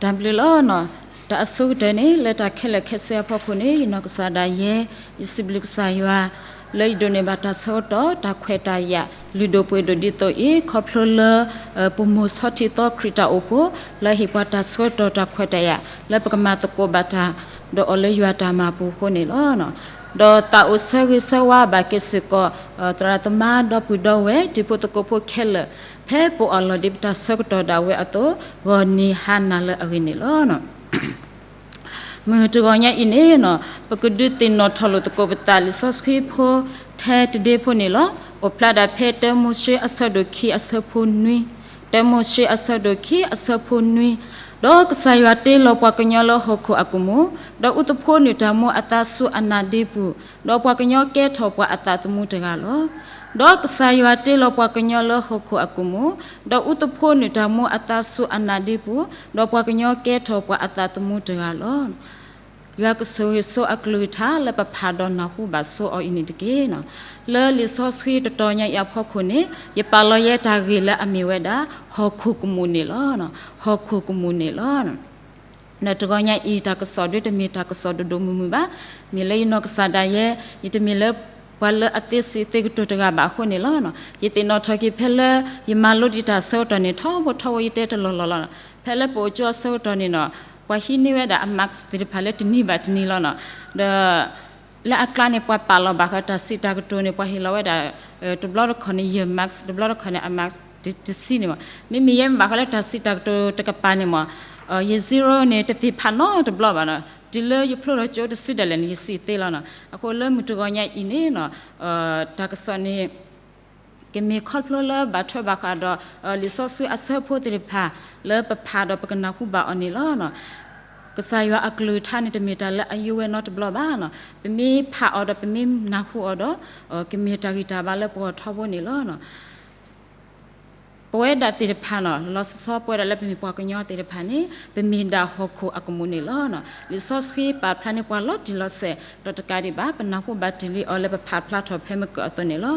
တၢ်ဘျုးလီၤ. တၢ်အဆိကတၢၢ်န့ၣ် လၢတၢ်ခဲလၢာ်ခဲဆ့အဖီခိၣ်န့ၣ် ယနီၢ်ကစၢ်ဒၣ်ယဲ ယစံးဘျုးကစၢ်ယွၤ လၢယဒိးန့ၢ်ဘၣ်တၢ်ဆၢကတီၢ် တၢ်ခွဲးတၢ်ယာ် လုၢ်ဒိၣ်ပှ့ၤဒိၣ်ဒ်သိးအံၤ ခီဖျိလၢ ပမိၢ်ဆီထံသီခရံာ်တၢ်အိၣ်ဖှိၣ် လၢဟ့ၣ်ပှၤတၢ်ဆၢကတီၢ်တၢ်ခွဲးတၢ်ယာ် လၢပကမၤသကိးဘၣ်တၢ် ဒီးအီၤလၢယွၤတၢ်မၤပူၤအဃိန့ၣ်လီၤ. ဒီးသးအိၣ်ဆၢဂ့ၤဆၢဝါဘၣ်က့ၤစ့ၢ်ကီး သရၣ်သမါဒီပုၢ်ဒီဝဲၢ် တံၤဖိသကိးဖိခဲလၢာ် ဖဲပအိၣ်လီၤဒံးပတၢ်ဆၢကတီၢ်ဒၣ်ဝဲအသိး ဂီၤနံၤဟါနၤလၢအဂ့ၤန့ၣ်လီၤ. မုၢ်တဂီၤညါအံၤန့ၣ် ပကဒုးသ့ၣ်နီၣ်ထီၣ်လိာ်သကိးပသးလံာ်စီဆှံဖိ ထဲတဒ့ဖိန့ၣ်လီၤ. အိၣ်ဖျါဒၣ်ဖဲတၢမိၤၡ့အဆၢဒိၣ်ခံအဆၢဖိနွံ, တၢမိၤၡ့အဆၢဒိၣ်ခံအဆၢဖိနွံ, ဒီးကစၢ်ယွၤတ့လီၤပှၤကညီလၢဟီၣ်ခိၣ်အကမူၣ်, ဒီးအူသဖှိနုာ်တၢ်မူအသးဆူအနါဒ့ပူၤ, ဒီးပှၤကညီကဲထီၣ်ပှၤအသးသမူတဂၤလီၤ. ဒီးကစၢ်ယွၤတ့လီၤပှၤကညီလၢဟီၣ်ခိၣ်အကမူၣ်, ဒီးအူသဖှိနုာ်တၢ်မူအသးဆူအနါဒ့ပူၤ, ဒီးပှၤကညီကဲထီၣ်ပှၤအသးသမူတဂၤလီၤ. ယွၤကဆိၣ်ဂ့ၤဆိအကလုၢ်ကထါလၢပဖးဒီးနၢ်ဟူဘၣ်ဆိအီၤအံၤန့ၣ်တက့ၢ်. လၢလံာ်စီဆှံတတီၤညါအံၤအဖီခိၣ်န့ၣ် ယပာ်လီၤယဲတၢ်ဂ့ၢ်လၢအမ့ၢ်ဝဲဒၣ် ဟီၣ်ခိၣ်ကမူၣ်န့ၣ်လီၤ. ဟီၣ်ခိၣ်ကမူၣ်န့ၣ်လီၤ. ဒီးတဂီၤညါအံၤတၢ်ကစီၣ်ဒုတမ့ၢ်တၢ်ကစီၣ်ဒိၣ်ဒိၣ်မုၢ်မုၢ်ဘၣ်. မ့ၢ်လၢယနီၢ်ကစၢ်ဒၣ်ယဲ ယတမ့ၢ်လၢပှၤလၢအသ့စံးသ့ကတိၤတဂၤဘၣ်အဃိန့ၣ်လီၤ. ယသ့ၣ်နီၣ်ထီၣ်က့ၤဖဲလၢ ယမၤလိဒံးတၢ်ဆၢကတီၢ်န့ၣ် ထီဘိထီဘိယတဲတလီၢ်လီၢ်လီၤ. ဖဲလၢပအိၣ်ကၠိအဆၢကတီၢ်န့ၣ်နီၤ ပှၤဟံးန့ၢ်ဝဲဒၣ်အ marks သ့ၣ်တဖၣ်လၢတနံၤဘၣ်တနံၤလီၤနီၤ. ဒီး လၢအကျါန့ၣ် ပှၤပာ်လီၤဘၣ်ဃးတၢ်စံးတၢ်ကတိၤန့ၣ် ပှၤဟ့ၣ်လီၤဝဲဒၣ် တဘျီတခီၣ်န့ၣ် ယဲၢ် marks တဘျီတခီၣ်န့ၣ် အ marks တဆံန့ၣ်မး. မ့မ့ၢ်ယဲမ့ၢ်ဘၣ်ဃးလၢတၢ်စံးတၢ်ကတိၤတကပၤန့ၣ်မး ယ zero န့ၣ် တသ့ၣ်ဖးနီတဘျီဘၣ်နီၤ. တုၤလၢယဖျိထီၣ်ကၠိတစုဒၣ်လဲာ်န့ၣ် ယစံးသ့လီၤနီၤ. အဃိလၢမုၢ်တဂီၤညါအံၤန့ၣ်နီၤ တၢ်ကစီၣ်န့ၣ် ကမ့ၢ်ခီဖျိလၢဘၣ်ထွဲဘၣ်ဃးဒီး လံာ်စီဆှံအဆၢဖိသ့ၣ်တဖၣ် လၢပဖးဒီးပကနၢ်ဟူဘၣ်အီၤန့ၣ်လီၤ. ကစၢ်ယွၤအကလုၢ်ကထါန့ၣ် တမ့ၢ်တၢ်လၢအယိဝဲနီတဘျီဘၣ်နီၤ. ပမ့ၢ်ဖးအီၤဒီးပမ့ၢ်နၢ်ဟူအီၤဒီး ကမ့ၢ်တၢ်ဂံၢ်တၢ်ဘါလၢပဂီၢ်ထီဘိန့ၣ်လီၤ. ပဝဲဒၣ်သ့ၣ်တဖၣ်နီၤ လီၤဆီဆီပဝဲဒၣ်လၢပမ့ၢ်ပှၤကညီသ့ၣ်တဖၣ်န့ၣ် ပမ့ၢ်ဒၣ်ဟီၣ်ခိၣ်အကမူၣ်န့ၣ်လီၤ. လံာ်စီဆှံပာ်ဖျါန့ၢ်ပှၤလီၤတံၢ်လီၤဆဲး ဒီးတကးဒံးဘၣ် ပနၢ်ဟူဘၣ်တ့ၢ်လံအီၤလၢပဖးဖျါထီၣ်ဖဲမုၢ်ကၢၢ်အသိးန့ၣ်လီ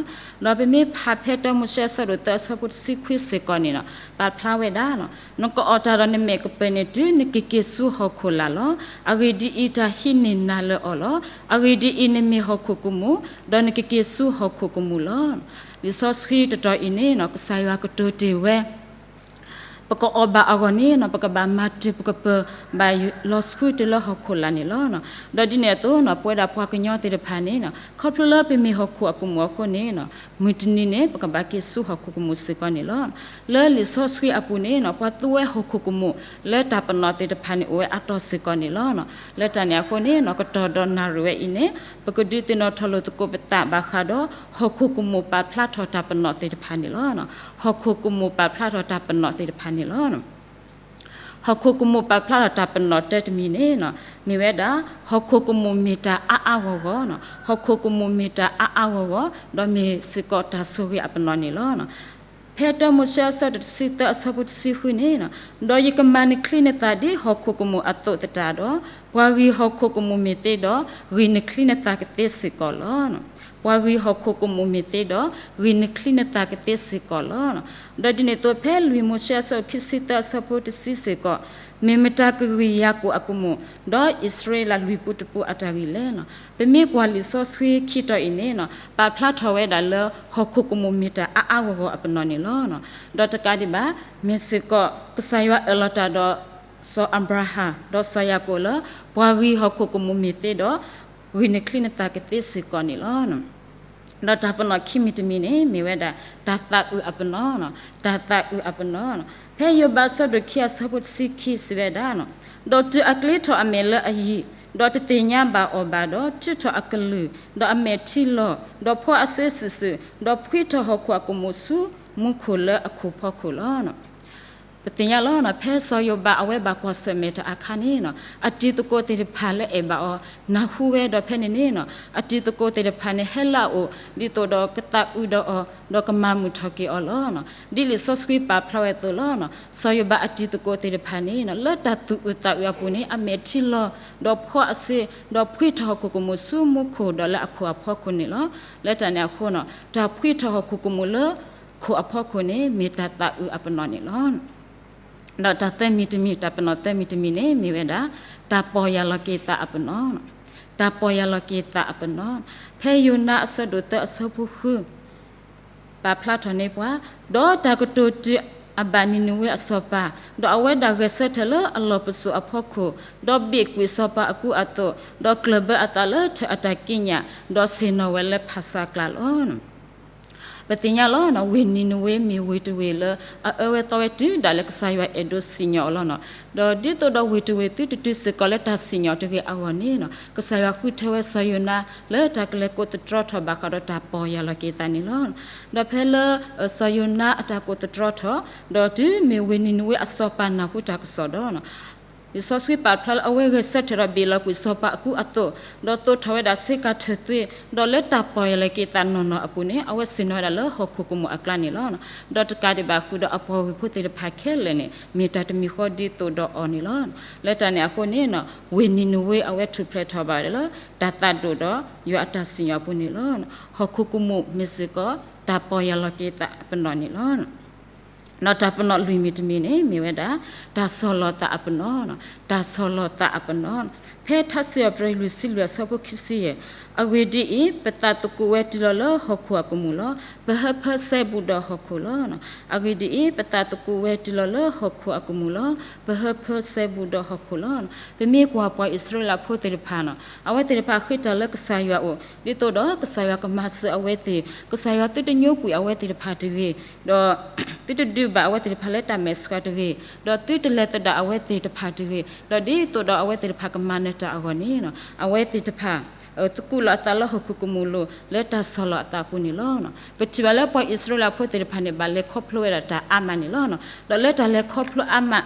ၤ. ဒီးပမ့ၢ်ဖးဖဲတၢမိၤၡ့အဆၢဒိၣ်သၢအဆၢဖိတဆံခွံစ့ၢ်ကီးန့ၣ်နီၤ ပာ်ဖျါဝဲဒၣ် နကအီၣ်တၢ်ဒီးနမဲာ်ကပၢၢ်န့ၣ်တုၤနကက့ၤဆူဟီၣ်ခိၣ်လာ်လီၤ. အဂ့ၢ်ဒ်အံၤ, တၢ်ဟံးန့ၢ်နၤလၢအီၤလီၤ. အဂ့ၢ်ဒ်အံၤ, နမ့ၢ်ဟီၣ်ခိၣ်ကမူၣ်, ဒီးနကက့ၤဆူဟီၣ်ခိၣ်ကမူၣ်လီၤ. လံာ်စီဆှံတတီၤအံၤန့ၣ် ကစၢ်ယွၤကတိၤတ့ၢ်ဝဲ ပကအီၣ်ဘၣ်အဂီၢ်န့ၣ် ပကဘၣ်မၤတၢ်ပကပၢၢ်ဘၣ်လီၤဆှုတုၤလၢဟီၣ်ခိၣ်လာ်န့ၣ်လီၤ. ဒီးဒ်န့ၣ်အသိး ပဝဲဒၣ်ပှၤကညီသ့ၣ်တဖၣ်န့ၣ် ခီဖျိလၢပမ့ၢ်ဟီၣ်ခိၣ်အကမူၣ်အဃိန့ၣ် မုၢ်တနံၤန့ၣ် ပကဘၣ်က့ၤဆူဟီၣ်ခိၣ်ကမူၣ်စ့ၢ်ကီးန့ၣ်လီၤ. လၢလံာ်စီဆှံအပူၤန့ၣ် ပှၤသူဝဲဟီၣ်ခိၣ်ကမူၣ်လၢတၢ်ပနီၣ်သ့ၣ်တဖၣ်န့ၣ် အိၣ်ဝဲအါတီၢ်စ့ၢ်ကီးန့ၣ်လီၤ. လၢတၢ်န့ၣ်အဃိန့ၣ် ကတီၢ်ဒီးနၣ်ရံၣ်ဝဲအံၤန့ၣ် ပကဒုးသ့ၣ်နီၣ်ထီၣ်လိာ်သကိးပသးဘၣ်ဃးဒီး ဟီၣ်ခိၣ်ကမူၣ်ပာ်ဖျါထီၣ်တၢ်ပနီၣ်သ့ၣ်တဖၣ်န့ၣ်လီၤ. ဟီၣ်ခိၣ်ကမူၣ်ပာ်ဖျါထီၣ်တၢ်ပနီၣ်သ့ၣ်တဖၣ်န့ၣ်လီၤ. ဟီၣ်ခိၣ်ကမူၣ်ပာ်ဖျါထီၣ်တၢ်ပနီၣ်တၢတမံၤန့ၣ် မ့ၢ်ဝဲဒၣ် ဟီၣ်ခိၣ်ကမူၣ်မ့ၢ်တၢ်အါအါဂီၢ်ဂီၢ်, ဟီၣ်ခိၣ်ကမူၣ်မ့ၢ်တၢ်အါအါဂီၢ်ဂီၢ် ဒီးမ့ၢ်စ့ၢ်ကီးတၢ်ဆိၣ်ဂ့ၤအပနီၣ်န့ၣ်လီၤ. ဖဲတၢမိၤၡ့အဆၢဒိၣ်တဆံသၢအဆၢဖိတဆံဃုန့ၣ်, ဒီးယကမၤနချံနသၣ်ဒ်ဟီၣ်ခိၣ်ကမူၣ်အသိးသတးဒီး, ပှၤဂံၢ်ဟီၣ်ခိၣ်ကမူၣ်မ့ၢ်သ့ဒီး, ဂံၢ်နချံနသၣ်ကသ့စ့ၢ်ကီးလီၤ. ပှၤဂံၢ်ဟီၣ်ခိၣ်ကမူၣ်မ့ၢ်သ့ဒီး, ဂံၢ်နချံနသၣ်ကသ့စ့ၢ်ကီးလီၤ. ဒီးဒ်န့ၣ်အသိး ဖဲလွံၢ်မိၤၡ့အဆၢဒိၣ်ခံဆံသၢအဆၢဖိတဆံစ့ၢ်ကီး, မ့ၢ်မတၤကဂံၢ်ယၤကိာ်အကမူၣ်, ဒီးအံၣ်စရ့လးလွံၢ်ပူၤတပူၤအတၢ်ဂံၢ်လဲၣ်. ပမ့ၢ်ကွၢ်လံာ်စီဆှံခံတီၤအံၤန့ၣ် ပာ်ဖျါထီၣ်ဝဲဒၣ်လၢ ဟီၣ်ခိၣ်ကမူၣ်မ့ၢ်တၢ်အါအါဂီၢ်ဂီၢ်အပနီၣ်န့ၣ်လီၤ. ဒီးတကးဒံးဘၣ် မ့ၢ်စ့ၢ်ကီး ကစၢ်ယွၤအၢၣ်လီၤတၢ်ဒီး စီၤအၤဘြၤဟၣ် ဒီးစီၤယၤကိာ်လၢ ပှၤဂံၢ်ဟီၣ်ခိၣ်ကမူၣ်မ့ၢ်သ့ဒီး ဂံၢ်နချံနသၣ်ကသ့စ့ၢ်ကီးန့ၣ်လီၤ. ဒီးတၢ်ပနီၣ်ခံမံၤတမံၤန့ၣ် မ့ၢ်ဝဲဒၣ် တၢ်သးအုးအပနီၣ်, တၢ်သးအုးအပနီၣ်. ဖဲယိၤဘးအဆၢဒိၣ်ခံအဆၢဖိတဆံခံစံးဝဲဒၣ်, ဒီးတုၤအကျ့ထီၣ်အမဲာ်လၢအယံၤ, ဒီးတသ့ၣ်ညါဘၣ်အီၤဘၣ်ဒီး ထုးထီၣ်အကလုၢ်, ဒီးအမဲာ်ထံလီၤ, ဒီးဖှီအစ့စုာ်စုာ်, ဒီးဖှံထီၣ်ဟီၣ်ခိၣ်အကမူၣ်ဆူမူခိၣ်လၢအခိၣ်ဖီခိၣ်လီၤ. ပသ့ၣ်ညါလီၤ, ဖဲစီၤယိၤဘးအဝဲဘၣ်ကွၢ်ဆၢၣ်မဲာ်တၢ်အခါန့ၣ်, အတံၤသကိးသ့ၣ်တဖၣ်လၢအဲၣ်ဘၣ်အီၤ နၢ်ဟူဝဲဒီးဖဲန့ၣ်န့ၣ်, အတံၤသကိးသ့ၣ်တဖၣ်န့ၣ် ဟဲလၢအအိၣ် ဒ်သိးဒီးကသးအုးဒီးအီၤ ဒီးကမၤမုာ်ထီၣ်က့ၤအီၤလီၤ. ဒ်လံာ်စီဆှံပာ်ဖျါဝဲအသိးလီၤ, စီၤယိၤဘးအတံၤသကိးသ့ၣ်တဖၣ်န့ၣ် လၢတၢ်သူၣ်အုးသးအုးအပူၤန့ၣ် အမဲာ်ထံလီၤ, ဒီးဖှီအစ့, ဒီးဖှံထီၣ်ဟီၣ်ခိၣ်ကမူၣ်ဆူမူခိၣ်ဒီးလၢအခိၣ်အဖီခိၣ်န့ၣ်လီၤ. လၢတၢ်န့ၣ်အဃိန့ၣ် တၢ်ဖှံထီၣ်ဟီၣ်ခိၣ်ကမူၣ်လၢခိၣ်အဖီခိၣ်န့ၣ် မ့ၢ်တၢ်သးအုးအပနီၣ်န့ၣ်လီၤ. ဒီးတၢ်သၢမံၤတမံၤ, တၢ်ပနီၣ်သၢမံၤတမံၤန့ၣ် မ့ၢ်ဝဲဒၣ် တၢ်ပီၢ်ယၢ်လီၤက့ၤသးအပနီၣ်, တၢ်ပီၢ်ယၢ်လီၤက့ၤသးအပနီၣ်. ဖဲယိၤနါအဆၢဒိၣ်သၢအဆၢဖိဃု ပာ်ဖျါထီၣ်န့ၢ်ပှၤ, ဒီးတၢ်ကတိၤတုၤအဘၣ်နံၤနဝ့အစီၤပၤ, ဒီးအဝဲဒၣ်ဂဲၤဆၢထၢၣ်လၢအလီၢ်ပစိာ်အဖီခိၣ်, ဒီးဘ့ၣ်ကွံာ်စီၤပၤအကူအသိး, ဒီးကျၢၢ်ဘၢအသးလၢထၢၣ်အတၢ်ကံးညာ်, ဒီးဆ့ၣ်နီၤဝဲလၢဖၣ်ဆၣ်ကျါလီၤ. ပသ့ၣ်ညါလီၤ, ဝ့ၢ်နံၤနဝ့မ့ၢ်ဝ့ၢ်တဝ့ၢ်လၢ အအၢဝဲသီဝဲတုၤဒၣ်လဲာ်ကစၢ်ယွၤအဲၣ်ဒိးစံၣ်ညီၣ်အီၤလီၤ. ဒီးဒ်သိးဒီးဝ့ၢ်တဝ့ၢ်သုတတုၤစ့ၢ်ကီးလၢတၢ်စံၣ်ညီၣ်တဂ့ၤအဂီၢ်န့ၣ်, ကစၢ်ယွၤဃုထၢဝဲစီၤယိၤနါ လၢတၢ်ကလဲၤကိးသတြီထီၣ်ဘၣ်ဃးဒီးတၢ်ပီၢ်ယၢ်လီၤက့ၤသးန့ၣ်လီၤ. ဒီးဖဲလၢ စီၤယိၤနါအတၢ်ကိးသတြီထီၣ်, ဒီးတုၤမ့ၢ်ဝ့ၢ်နံၤနဝ့အစီၤပၤနၢ်ဟူတၢ်ကစီၣ်ဒီး လံာ်စီဆှံပာ်ဖျါလၢအဝဲဂဲၤဆၢထၢၣ်ဒီးဘ့ၣ်လီၤကွံာ်စီၤပၤအကူအသိး, ဒီးသိးထီၣ်ဝဲဒၣ်ဆ့ကၤထၢၣ်သွ့, ဒီးလၢတၢ်ပီၢ်ယၢ်လီၤက့ၤသးနီၢ်နီၢ်အပူၤန့ၣ် အဝဲဆ့ၣ်နီၤဝဲဒၣ်လၢဟီၣ်ခိၣ်ကမူၣ်အကျါန့ၣ်လီၤ. ဒီးတကးဒံးဘၣ်ဃုာ်ဒီးအပှၤဝ့ၢ်ဖိသ့ၣ်တဖၣ်ခဲလၢာ်န့ၣ် မ့ၢ်တၢ်တမံၤဃီဒ်သိးဒီးအီၤန့ၣ်လီၤ. လၢတၢ်န့ၣ်အဃိန့ၣ် ဝ့ၢ်နံၤနဝ့အဝဲထူၣ်ဖျဲးထီၣ်ဘၣ်ဝဲဒၣ်လၢ တၢ်သးဒိၣ်ဒီးယွၤအတၢ်စံၣ်ညီၣ်အပူၤန့ၣ်လီၤ. ဟီၣ်ခိၣ်ကမူၣ်မ့ၢ်စ့ၢ်ကီး တၢ်ပီၢ်ယၢ်လီၤက့ၤသးအပနီၣ်န့ၣ်လီၤ. ဒီးတၢ်ပနီၣ်လွံၢ်မံၤတမံၤန့ၣ် မ့ၢ်ဝဲဒၣ် တၢ်ဆီၣ်လီၤသးအပနီၣ်, တၢ်ဆီၣ်လီၤသးအပနီၣ်. ဖဲထါစံးပတြၢၤလွံၢ်ဆံလွံၢ်အဆၢဖိခံဆံယဲၢ်, အဂ့ၢ်ဒ်အံၤ, ပသးသကိးဝဲတုၤလီၤလၢဟီၣ်ခိၣ်အကမူၣ်လီၤ. ပဟၢဖၢဆဲဘူးဒီးဟီၣ်ခိၣ်လီၤ. အဂ့ၢ်ဒ်အံၤ, ပသးသကိးဝဲတုၤလီၤလၢဟီၣ်ခိၣ်အကမူၣ်လီၤ. ပဟၢဖၢဆဲဘူးဒီးဟီၣ်ခိၣ်လီၤ. ပမ့ၢ်ကွၢ်ပှၤအံၣ်စရ့လးဖိသ့ၣ်တဖၣ်န့ၣ် အဝဲသ့ၣ်တဖၣ်ဃ့တၢ်လၢကစၢ်ယွၤအအိၣ် ဒ်သိးဒီးကစၢ်ယွၤကမၤစၢၤအဝဲသ့ၣ်, ကစၢ်ယွၤသုတညိကွံာ်အဝဲသ့ၣ်တဖၣ်တဂ့ၤ, ဒီးသုတဒုးဘၣ်အဝဲသ့ၣ်တဖၣ်လၢတၢ်မဲာ်ဆှးတဂ့ၤ, ဒီးသုတလဲၤသဒၣ်အဝဲသ့ၣ်တဖၣ်တဂ့ၤ, ဒီးဒ်သိးဒီးအဝဲသ့ၣ်တဖၣ်ကမၤနၢၤတၢ်အဂီၢ်န့ၣ် အဝဲသ့ၣ်တဖၣ် သကူးလီၤအသးလၢဟီၣ်ခိၣ်ကမူၣ်လိၤ လၢတၢ်ဆီၣ်လီၤအသးအပူၤန့ၣ်လီၤ. ပထံၣ်ဘၣ်လၢပှၤအံၣ်စရ့လးဖိသ့ၣ်တဖၣ်န့ၣ် ဘၣ်လဲၤခီဖျိဝဲဒၣ်တၢ်အါမးန့ၣ်လီၤ. ဒီးလၢတၢ်လဲၤခီဖျိအါမး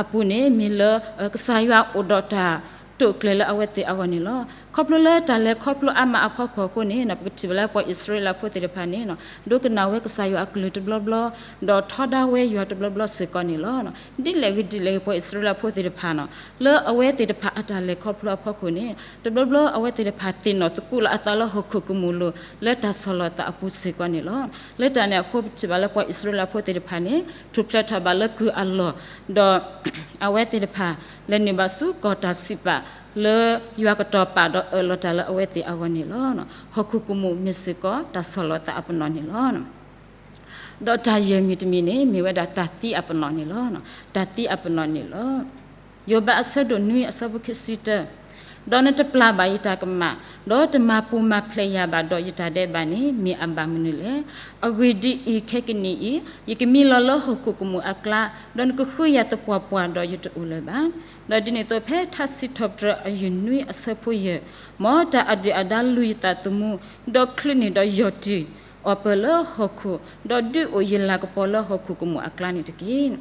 အပူၤန့ၣ် မ့ၢ်လၢ ကစၢ်ယွၤအိၣ်ဒီးတၢ်တိာ်ကျဲၤလၢအဝဲသ့ၣ်အဂီၢ်န့ၣ်လီၤ. ခီဖျိလၢတၢ်လဲၤခီဖျိအါမးအဖီခိၣ်အဃိန့ၣ် ပကထံၣ်ဘၣ်လၢပှၤအံၣ်စရ့လးဖိသ့ၣ်တဖၣ်န့ၣ် ဒိကနၣ်ဝဲကစၢ်ယွၤအကလုၢ်တဘျီဘျီ, ဒီးထီဒါဝဲယွၤတဘျီဘျီစ့ၢ်ကီးန့ၣ်လီၤ. ဒ်လဲၣ်ဂ့ၤဒ်လဲၣ်ဂ့ၤ ပှၤအံၣ်စရ့လးဖိသ့ၣ်တဖၣ်န့ၣ် လၢအဝဲသ့ၣ်တဖၣ်အတၢ်လဲၤခီဖျိအဖီခိၣ်န့ၣ် တဘျီဘျီအဝဲသ့ၣ်တဖၣ်သ့ၣ်နီၣ်သကူးလီၤအသးလၢဟီၣ်ခိၣ်ကမူၣ်လိၤ လၢတၢ်ဆီၣ်လီၤသးအပူၤစ့ၢ်ကီးန့ၣ်လီၤ. လၢတၢ်န့ၣ်အဃိ ပထံၣ်ဘၣ်လၢပှၤအံၣ်စရ့လးဖိသ့ၣ်တဖၣ်န့ၣ် ထူၣ်ဖျဲးထီၣ်ဘၣ်လၢကုၢ်အလီၢ်, ဒီး အဝဲသ့ၣ်တဖၣ် လဲၤနုာ်ဘၣ်ဆူကီၢ်တၢ်စံးပာ် လၢယွၤကတီၤပာ်ဒီးအၢၣ်လီၤတၢ်လၢအဝဲသ့ၣ်အဂီၢ်န့ၣ်လီၤ. ဟီၣ်ခိၣ်ကမူၣ်မ့ၢ်စ့ၢ်ကီးတၢ်ဆီၣ်လီၤသးအပနီၣ်န့ၣ်လီၤ. ဒီးတၢ်ယဲၢ်မံၤတမံၤန့ၣ် မ့ၢ်ဝဲဒၣ်တၢ်သံအပနီၣ်န့ၣ်လီၤ. တၢ်သံအပနီၣ်န့ၣ်လီၤ. ယိၤဘးအဆၢဒိၣ်နွံအဆၢဖိခံဆံတၢ, ဒီးနတပျၢ်ဘၣ်ယတၢ်ကမၣ်, ဒီးတမၤပူၤမၤဖျဲးယၤဘၣ်ဒီးယတၢ်ဒဲးဘးန့ၣ် မ့ၢ်အဘၣ်မနုၤလဲၣ်. အဂ့ၢ်ဒ်အံၤ, ခဲကနံၣ်အံၤ ယကမံလီၤလၢဟီၣ်ခိၣ်ကမူၣ်အကျါ, ဒီးနကဃုယၤသပှၢ်ပှၢ်ဒီးယတအိၣ်လၢၤဘၣ်. ဒီးဒ်န့ၣ်အသိး ဖဲထါစံးထီၣ်ပတြၢၤအယုၢ်နွံအဆၢဖိယဲၢ်, မ်တၢ်အဒုၣ်အဒါလူၤယသးသမူ, ဒီးချုးန့ၢ်ဒီးယီၢ်တံၢ်အီၤပၢၢ်လၢဟီၣ်ခိၣ်, ဒီးဒုးအိၣ်ယလၤကပီၤလၢဟီၣ်ခိၣ်ကမူၣ်အကျါန့ၣ်တက့ၢ်.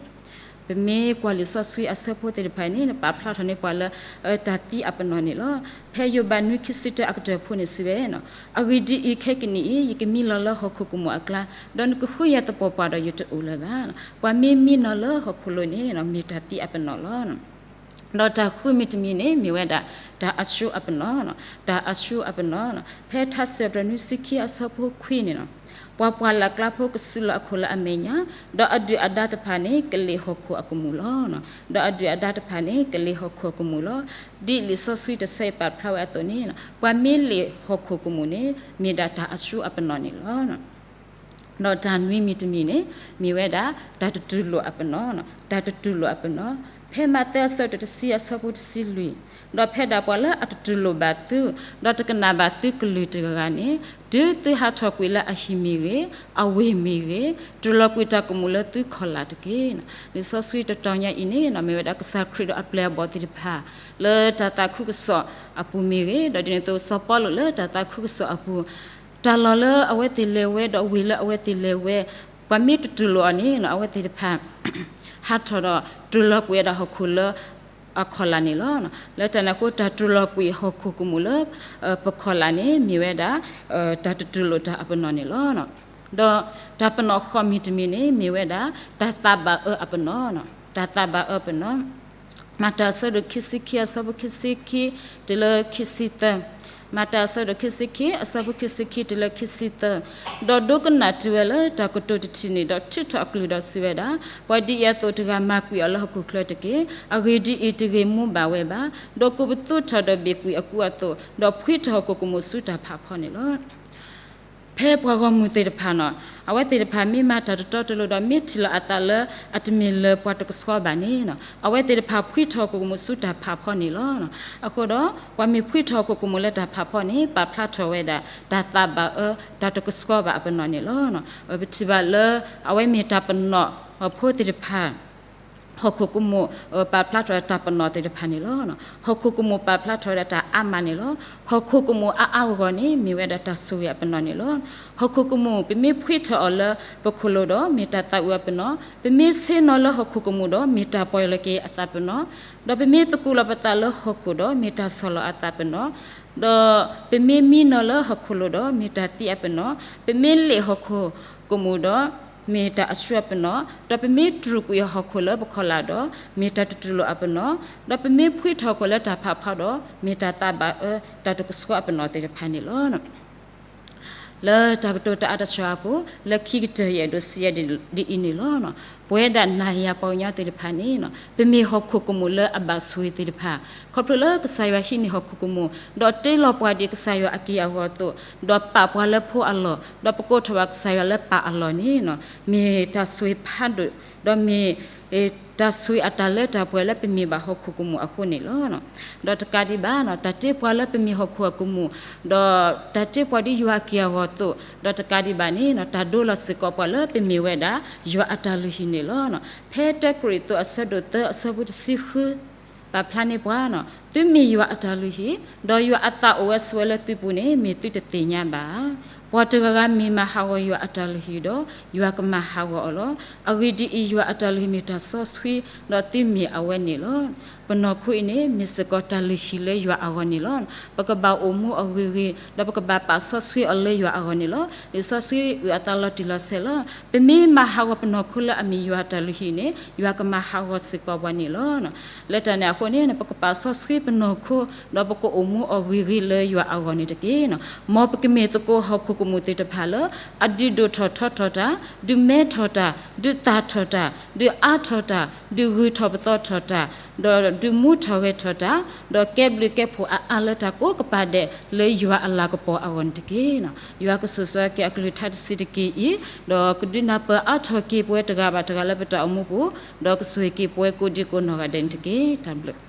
ပမ့ၢ်ကွၢ်လံာ်စီဆှံအဆၢဖိသ့ၣ်တဖၣ်န့ၣ် ပာ်ဖျါထီၣ်န့ၢ်ပှၤလၢ တၢ်သံအပနီၣ်န့ၣ်လီၤ. ဖဲယိၤဘးနွံခံဆံတၢအကတၢၢ်ဖိန့ၣ်စံးဝဲ, အဂ့ၢ်ဒ်အံၤ, ခဲကနံၣ်အံၤ ယကမံလီၤလၢဟီၣ်ခိၣ်ကမူၣ်အကျါ, ဒီးနကဃုယၤသပှၢ်ပှၢ်ဒီးယတအိၣ်လၢၤဘၣ်. ပှၤမ့ၢ်မံနီၤလၢဟီၣ်ခိၣ်လိၤန့ၣ် မ့ၢ်တၢ်သံအပနီၣ်လီၤ. ဒီးတၢ်ဃုမံၤတမံၤန့ၣ် မ့ၢ်ဝဲဒၣ် တၢ်အၡူအပနီၣ်, တၢ်အၡူအပနီၣ်, ဖဲထါစံးထီၣ်ပတြၢၤနွံဆံခံအဆၢဖိခွံန့ၣ်, ပှၤပှၢ်လၢ်ကျါဖိကစူးလီၤအခိၣ်လၢအမဲာ်ညါ, ဒီးအဒုၣ်အဒါတဖၣ်န့ၣ် ကလ့ၣ်ဟီၣ်ခိၣ်အကမူၣ်လီၤ. ဒီးအဒုၣ်အဒါတဖၣ်န့ၣ် ကလ့ၣ်ဟီၣ်ခိၣ်အကမူၣ်လီၤ. ဒ်လံာ်စီဆှံတဆၢအံၤပာ်ဖျါဝဲအသိးန့ၣ်, ပှၤမ့ၢ်လ့ၣ်ဟီၣ်ခိၣ်ကမူၣ်န့ၣ် မ့ၢ်ဒၣ်တၢ်အၡူအပနီၣ်န့ၣ်လီၤ. ဒီးတၢ်နွံမံၤတမံၤန့ၣ် မ့ၢ်ဝဲဒၣ် တၢ်တတူၢ်လိာ်အပနီၣ်, တၢ်တတူၢ်လိာ်အပနီၣ်, ဖဲမးသဲအဆၢဒိၣ်တဆံအဆၢဖိတဆံလွံၢ်, ဒီးဖဲဒၣ်ပှၤလၢအတတူၢ်လိာ်ဘၣ်သု, ဒီးတကနၣ်ဘၣ်သုကလုၢ်တဂၤဂၤန့ၣ်, တုၤသုဟးထီၣ်ကွံာ်လၢအဟံၣ်မ့ၢ်ဂ့ၤ, အဝ့ၢ်မ့ၢ်ဂ့ၤ, တူၢ်လိာ်ကွံာ်တၢ်ကမူၣ်လၢသုခီၣ်လာ်တက့ၢ်. လံာ်စီဆှံတတီၤညါအံၤန့ၣ် မ့ၢ်ဝဲဒၣ်ကစၢ်ခရံာ်ဒီးအပျဲၢ်အဘီၣ်သ့ၣ်တဖၣ် လၢတၢ်သးခုကစီၣ်အပူၤမ့ၢ်ဂ့ၤ, ဒီးဒ်န့ၣ်အသိးစီၤပီလူးလၢတၢ်သးခုကစီၣ်အပူၤ, တၢ်လီၢ်လၢအဝဲသ့ၣ်လဲၤဝဲ ဒီးဝ့ၢ်လၢအဝဲသ့ၣ်လဲၤဝဲ, ပှၤမ့ၢ်တတူၢ်လိာ်အီၤန့ၣ် အဝဲသ့ၣ်တဖၣ် ဟးထီၣ်ဒီးတူၢ်လိာ်ကွံာ်ဝဲဒၣ်ဟီၣ်ခိၣ်လၢအခီၣ်လာ်န့ၣ်လီၤ. လၢတၢ်န့ၣ်အဃိ တၢ်တူၢ်လိာ်ကွံာ်ဟီၣ်ခိၣ်ကမူၣ်လၢပခီၣ်လာ်န့ၣ် မ့ၢ်ဝဲဒၣ် တၢ်တတူၢ်လိာ်တၢ်အပနီၣ်န့ၣ်လီၤ. ဒီးတၢ်ပနီၣ်ဃိးမံၤတမံၤန့ၣ် မ့ၢ်ဝဲဒၣ် တၢ်သးဘၣ်အၢအပနီၣ်, တၢ်သးဘၣ်အၢပနီၣ်, မးတၢ်အဆၢဒိၣ်ခံဆံခံအဆၢဖိခံဆံခံ တုၤလၢခံဆံသၢ မၤတၢ်အဆၢဒိၣ်ခံဆံခံ အဆၢဖိခံဆံခံတုၤလၢခံဆံသၢ, ဒီးဒိကနၣ်တုၤဝဲလၢတၢ်ကတိၤတထံၣ်န့ၣ် ဒီးထုးထီၣ်အကလုၢ်ဒီးစံးဝဲဒၣ်, ပှၤဒ်အံၤအသိးတဂၤမၤကွံာ်အီၤလၢဟီၣ်ခိၣ်ချၢတက့ၢ်. အဂ့ၢ်ဒ်အံၤ, တဂ့ၤမူဘၣ်ဝဲဘၣ်, ဒီးကိးပသူထီၣ်ဒီးဘ့ၣ်ကွံာ်အကူအသိး, ဒီးဖှံထီၣ်ဟီၣ်ခိၣ်ကမူၣ်ဆူတၢ်ဖးဖီန့ၣ်လီၤ. ဖဲပှၤဂီၢ်မုၢ်သ့ၣ်တဖၣ်န့ၣ်, အဝဲသ့ၣ်တဖၣ်မ့ၢ်မၤတၢ်တတီတလိၤဒီး မ့ၢ်ထံၣ်လီၤအသးလၢအတမ့ၢ်လၢပှၤတကဆှီဘၣ်န့ၣ်, အဝဲသ့ၣ်တဖၣ်ဖှံထီၣ်ဟီၣ်ခိၣ်ကမူၣ်ဆူတၢ်ဖးဖီန့ၣ်လီၤ. အဃိဒီး ပှၤမ့ၢ်ဖှံထီၣ်ဟီၣ်ခိၣ်ကမူၣ်လၢတၢ်ဖးဖီန့ၣ် ပာ်ဖျါထီၣ်ဝဲဒၣ် တၢ်သးဘၣ်အၢ တၢ်တကဆှီဘၣ်အပနီၣ်န့ၣ်လီၤ. ပထံၣ်ဘၣ်လၢ အဝဲမ့ၢ်တၢ်ပနီၣ်ဖိသ့ၣ်တဖၣ် ဟီၣ်ခိၣ်ကမူၣ် ပာ်ဖျါထီၣ်ဝဲဒၣ်တၢ်ပနီၣ်သ့ၣ်တဖၣ်န့ၣ်လီၤ. ဟီၣ်ခိၣ်ကမူၣ်ပာ်ဖျါထီၣ်ဝဲဒၣ်တၢ်အါမးန့ၣ်လီၤ. ဟီၣ်ခိၣ်ကမူၣ်အါအါဂီၢ်ဂီၢ်န့ၣ် မ့ၢ်ဝဲဒၣ်တၢ်ဆိၣ်ဂ့ၤအပနီၣ်န့ၣ်လီၤ. ဟီၣ်ခိၣ်ကမူၣ် ပမ့ၢ်ဖှံထီၣ်အီၤလၢပခိၣ်လိၤဒီး မ့ၢ်တၢ်သးအုးအပနီၣ်, ပမ့ၢ်ဆ့ၣ်နီၤလၢဟီၣ်ခိၣ်ကမူၣ်ဒီး မ့ၢ်တၢ်ပီၢ်ယၢ်လီၤက့ၤအသးပနီၣ်, ဒီးပမ့ၢ်သကူးလီၤပသးလၢဟီၣ်ခိၣ်ဒီး မ့ၢ်တၢ်ဆီၣ်လီၤအသးပနီၣ်, ဒီးပမ့ၢ်မံနီၤလၢဟီၣ်ခိၣ်လိၤဒီး မ့ၢ်တၢ်သံအပနီၣ်, ပမ့ၢ်လ့ၣ်ဟီၣ်ခိၣ်ကမူၣ်ဒီး မ့ၢ်တၢ်အဆှၢအပနီၣ်, ဒီးပမ့ၢ်တြူာ်ကွံာ်ဟီၣ်ခိၣ်လၢပခီၣ်လာ်ဒီး မ့ၢ်တၢ်တတြူာ်လိာ်အပနီၣ်, ဒီးပမ့ၢ်ဖှံထီၣ်ဟီၣ်ခိၣ်လၢတၢ်ဖးဖီဒီး မ့ၢ်တၢ်သးဘၣ်အၢ တၢ်တကဆှီအပနီၣ်သ့ၣ်တဖၣ်န့ၣ်လီၤ. လၢတၢ်ကတိၤတအါတဆှးအပူၤ လၢခံကတၢၢ်ယအဲၣ်ဒိးစံးယဲဒ်အံၤန့ၣ်လီၤ. ပဝဲဒၣ်နၤယၤပှၤကညီသ့ၣ်တဖၣ်န့ၣ် ပမ့ၢ်ဟီၣ်ခိၣ်ကမူၣ်လၢအဘၣ်ဆိၣ်ဂ့ၤသ့ၣ်တဖၣ်, ခီဖျိလၢကစၢ်ယွၤဟံးန့ၢ်ဟီၣ်ခိၣ်ကမူၣ် ဒီးတ့လီၤပှၤဒ်ကစၢ်ယွၤအက့ၢ်အဂီၤအသိး, ဒီးပာ်ပှၤလၢဖိအလီၢ်, ဒီးပကိးထီၣ်ဘၣ်ကစၢ်ယွၤလၢပၢ်အလီၢ်န့ၣ် မ့ၢ်တၢ်ဆိၣ်ဂ့ၤဖးဒိၣ်, ဒီးမ့ၢ် တၢ်ဆိၣ်ဂ့ၤအတၢ်လၢတၢ်ပှဲၤလၢပမ့ၢ်ဘၣ်ဟီၣ်ခိၣ်ကမူၣ်အဃိန့ၣ်လီၤ. ဒီးတကးဒံးဘၣ် တၢ်တ့ပှၤလၢပမ့ၢ်ဟီၣ်ခိၣ်အကမူၣ်, ဒီးတၢ်တ့ပှၤဒ်ယွၤအက့ၢ်အဂီၤအသိး, ဒီးတကးဒံးဘၣ်န့ၣ် တၢ်ဒိလီၤစ့ၢ်ကီးပှၤလၢပမ့ၢ်ဝဲဒၣ် ယွၤအတၢ်လုၢ်ဟံၣ်န့ၣ်လီၤ. ဖဲတၢကရံၣ်သူးအဆၢဒိၣ်သၢအဆၢဖိတဆံဃု ပာ်ဖျါန့ၢ်ပှၤ, သုမ့ၢ်ယွၤအတၢ်လုၢ်ဟံၣ်, ဒီးယွၤအသးအိၣ်ဝဲဆိးဝဲလၢသုပူၤန့ၣ် မ့ၢ်သုတသ့ၣ်ညါဘၣ်ဧါ. ပှၤတဂၤဂၤမ့ၢ်မၤဟးဂီၤယွၤအတၢ်လုၢ်ဟံၣ်ဒီး ယွၤကမၤဟးဂီၤအီၤလီၤ. အဂ့ၢ်ဒ်အံၤ, ယွၤအတၢ်လုၢ်ဟံၣ်မ့ၢ်တၢ်စီဆှံ, ဒီးသုမ့ၢ်အဝဲန့ၣ်လီၤ. ပနီၢ်ခိအံၤန့ၣ် မ့ၢ်စ့ၢ်ကီးတၢ်လုၢ်ဟံၣ်လၢယွၤအဂီၢ်န့ၣ်လီၤ. ပကဘၣ်အိၣ်မူအီၤဂ့ၤဂ့ၤ, ဒီးပကဘၣ်ပာ်စီဆှံအီၤလၢယွၤအဂီၢ်န့ၣ်လီၤ. လံာ်စီဆှံအုၣ်အသးလီၤတံၢ်လီၤဆဲးလီၤ. ပမ့ၢ်မၤဟးဂီၤပနီၢ်ခိလၢအမ့ၢ်ယွၤအတၢ်လုၢ်ဟံၣ်န့ၣ် ယွၤကမၤဟးဂီၤစ့ၢ်ကီးပှၤန့ၣ်လီၤ. လၢတၢ်န့ၣ်အဃိန့ၣ် ပကပာ်စီဆှံပနီၢ်ခိ, ဒီးပကအိၣ်မူအီၤဂ့ၤဂ့ၤလၢယွၤအဂီၢ်န့ၣ်တက့ၢ်. မ်ပကမ့ၢ်သကိးဟီၣ်ခိၣ်ကမူၣ်သ့ၣ်တဖၣ်လၢ အဒုးဒိၣ်ထီၣ်ထီထီၣ်တၢ်, ဒုးမဲထီၣ်တၢ်, ဒုးသၣ်ထီၣ်တၢ်, ဒုးအါထီၣ်တၢ်, ဒုးဂုၢ်ထီၣ်ပသီထီၣ်တၢ်, ဒီးဒုးမူထီၣ်ဂဲၤထီၣ်တၢ်, ဒီးကဲဘျုးကဲဖှိၣ်အါအါလၢတၢ်ကိးကပၤဒဲးလၢယွၤအလၤကပီၤအဂီၢ်န့ၣ်တက့ၢ်. ယွၤကဆိၣ်ဂ့ၤက့ၤအကလုၢ်ကထါတဆံးတက့ၢ်အံၤ, ဒီးကဒုးနၢ်ပၢၢ်အါထီၣ်က့ၤပဝဲတဂၤဘၣ်တဂၤလၢပတၢ်အိၣ်မူပူၤ, ဒီးကဆိၣ်ဂ့ၤက့ၤပဝဲကိးဒံကိးနီၢ်ဂၤဒဲးန့ၣ်တက့ၢ်. တၢ်ဘျုး